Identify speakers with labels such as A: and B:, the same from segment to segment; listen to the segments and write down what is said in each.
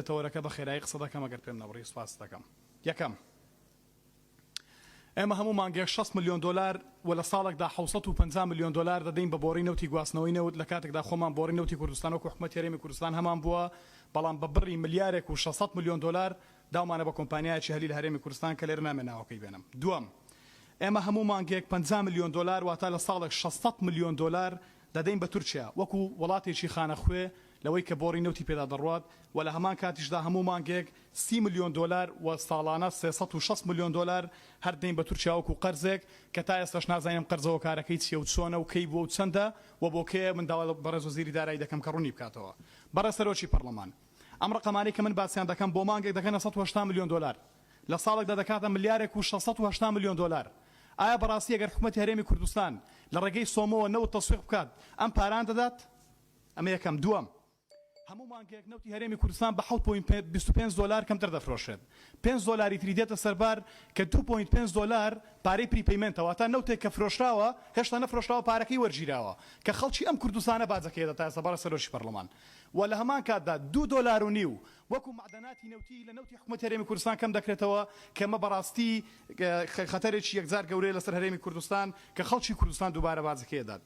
A: تەوەرەکە بە خێرایی قسە دەکەم ئەگەر پێم نەبڕی سوپاست دەکەم. یەکەم، ئێمە هەموو مانگێک 60 ملیۆن دۆلار و لە ساڵێکدا 750 ملیۆن دۆلار دەدەین بە بۆڕی نەوتی گواستنەوەی نەوت لە کاتێکدا خۆمان بۆڕی نەوتی کوردستان وەکو حکومەتی هەرێمی کوردستان هەمان بووە بەڵام بە بڕی ملیارێک و 600 ملیۆن دۆلار داومانە بە کۆمپانیایەکی هەلی لە هەرێمی کوردستان کە لێرە نامێ ناوەکەی بێنم. دووەم، ئێمە هەموو مانگێک 50 ملیۆن دۆلار واتە لە ساڵێک 600 ملیۆن دۆلار دەدەین بە تورکیا وەکو وڵاتێکی خانەخوێ لەوەی کە بۆڕی نەوتی پێدا دەڕوات و لە هەمان کاتیشدا هەموو مانگێک 30 ملیۆن دۆلار و ساڵانە 360 ملیۆن دۆلار هەر دەین بە تورکیا وەکو قەرزێک کە تا ئێستاش نازانین ئەم قەرزە هۆکارەکەی چیە و چۆنە و کەی بووە و چەندە و بۆ کێیە من داوا لە بەڕێز وەزیری دارایی دەکەم کە ڕوونی بکاتەوە. بەڕێز سەرۆکی پەڕلەمان ئەم ڕەقەمانەی کە من باسیان دەکەم بۆ مانگێک دەکەنە 180 ملیۆن دۆلار لە ساڵێکدا دەکاتە ملیارێک و 680 ملیۆن دۆلار. ئایا بەڕاستی ئەگەر حکومەتی هەرێمی کوردستان لە ڕێگەی سۆمۆوە نەوت تەسویق بکات ئەم پارانە دەدات؟ ئەمە یەکەم. دووەم، هەموو مانگێک نەوتی هەرێمی کوردستان بە حەوت point 25 دۆلار کەمتر دەفرۆشرێت. پێنج دۆلاری تری دێتە سەربار کە دوو point پێنج دۆلار پارەی prepayment ە واتە نەوتێک کە فرۆشراوە هێشتا نەفرۆشراوە پارەکەی وەرگیراوە کە خەڵکی ئەم کوردستانە باجەکەی دەدات تا ئێستا بەڕێز سەرۆکی پەڕلەمان و لە هەمان کاتدا دوو دۆلار و نیو وەکو مەعدەناتی نەوتی لە نەوتی حکومەتی هەرێمی کوردستان کەم دەکرێتەوە کە ئەمە بەڕاستی خەتەرێکی یەکجار گەورەیە لەسەر هەرێمی کوردستان کە خەڵکی کوردستان دووبارە باجەکەی ئەدات.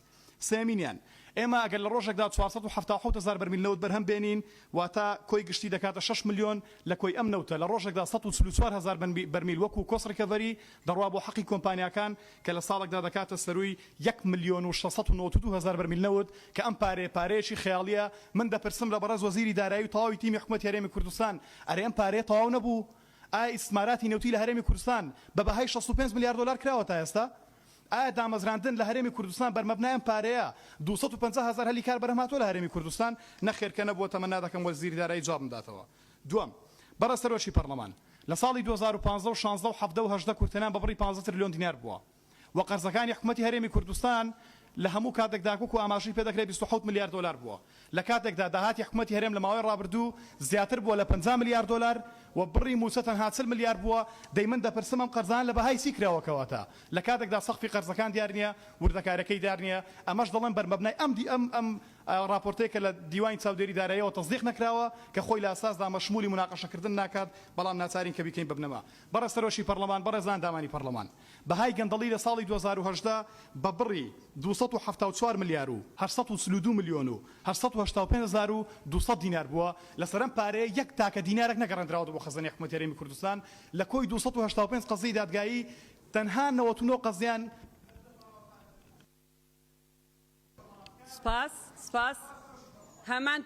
A: سێیەمینیان، ئێمە ئەگەر لە ڕۆژێکدا 477 هەزار بەرمیل نەوت بەرهەم بێنین واتە کۆی گشتی دەکاتە شەش ملیۆن لە کۆی ئەم نەوتە لە ڕۆژێکدا 144 هەزار بەرمیل وەکو cost recovery دەڕوا بۆ حەقی کۆمپانیاکان کە لە ساڵێکدا دەکاتە سەرووی یەک ملیۆن و 692 هەزار بەرمیل نەوت کە ئەم پارەیە پارەیەکی خەیاڵیە من دەپرسم لە بەڕێز وەزیری دارایی و تەواوی تیمی حکومەتی هەرێمی کوردستان ئەرێ ئەم پارەیە تەواو نەبوو؟ ئایا ئیستسماراتی نەوتی لە هەرێمی کوردستان بە بەهای 65 ملیار دۆلار کراوە تا ئێستا؟ ئایا دامەزراندن لە هەرێمی کوردستان بەرمەبنای ئەم پارەیە 250 هەزار هەلی کار بەرهەم هاتووە لە هەرێمی کوردستان؟ نەخێر کە نەبووە تەمەنا دەکەم وەزیری دارایی جوابم داتەوە. دووەم، بەڕێز سەرۆکی پەڕلەمان، لە ساڵی 2015 و 16 و 17 و 18 کورتهێنان بە بڕی 15 ترلیۆن دینار بووە و قەرزەکانی حکومەتی هەرێمی کوردستان لە هەموو کاتێکدا وەکو ئاماژەی پێدەکرێت 27 ملیار دۆلار بووە لە کاتێکدا داهاتی حکومەتی هەرێم لە ماوەی ڕابردوو زیاتر بووە لە 50 ملیار دۆلار و بڕی مووچە تەنها 40 ملیار بووە، دەی من دەپرسم ئەم قەرزانە لە بەهای چی کراوە کەواتە لە کاتێکدا سەقفی قەرزەکان دیار نییە وردەکاریەکەی دیار نییە ئەمەش دەڵێم بەرمەبنای ئەم ئەم ئەم ڕاپۆرتەی کە لە دیوانی چاودێری داراییەوە تەسدیق نەکراوە کە خۆی لە ئەساسدا مەشمولی موناقەشەکردن ناکات بەڵام ناچارین کە بیکەین بە بنەما بەڕێز سەرۆکی پەڕلەمان بەڕێزان ئەندامانی پەڕلەمان بەهای گەندەڵی لە ساڵی 2018 بە بڕی 274 ملیار و 842 ملیۆن و 885 هەزار و 200 دینار بووە لەسەر ئەم پارەیە یەک تاکە دینارێک نەگەڕێندراوەتەوە بۆ خەزێنەی حکومەتی هەرێمی کوردستان لە کۆی 285 قەزیەی دادگایی تەنها 99 قەزیان
B: سپاس سپاس هەمان.